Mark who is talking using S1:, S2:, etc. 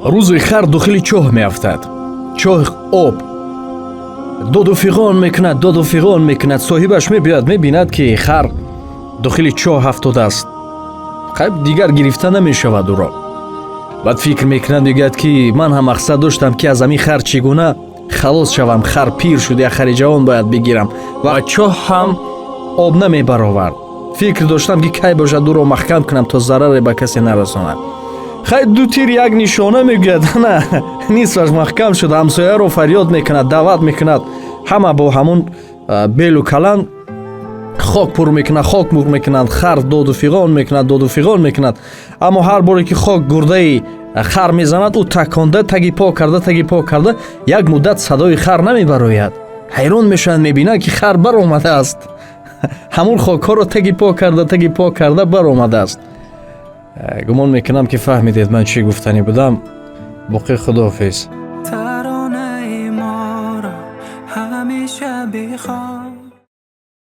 S1: Рӯзе хар дохили чоҳ меафтад. Чоҳ об. Доду фиғон мекунад, доду фиғон мекунад. Соҳибаш мебиёяд, мебинад, ки хар дохили чоҳ афтодааст. Хайб, дигар гирифта намешавад ӯро. Баъд фикр мекунад, мегӯяд, ки ман ҳам мақсад доштам, ки аз ҳамин хар чӣ гуна халос шавам. Хар пир шуд, як хари ҷавон бояд бигирам ва чоҳ ҳам об намебаровард. Фикр доштам, ки кай бошад, ӯро маҳкам кунам, то зараре ба касе нарасонад. Хай, ду тир як нишона, мегӯяд, на нисфаш маҳкам шуд. Ҳамсояро фарёд мекунад, даъват мекунад. Ҳама бо ҳамун белу каланд хок пур мекунад, хок пур мекунанд. Хар доду фиғон мекунад, доду фиғон мекунад, аммо ҳар боре ки хок гурдаи хар мезанад, ӯ таконда, таги по карда, таги по карда, як муддат садои хар намебарояд. Ҳайрон мешаванд, мебинанд, ки хар баромадааст. Ҳамун хокҳоро таги по карда, таги по карда баромадааст. Гумон мекунам, ки фаҳмидед, ман чӣ гуфтанӣ будам. Боқӣ худоҳофиз.
S2: Таронаи моро ҳамеша бихон.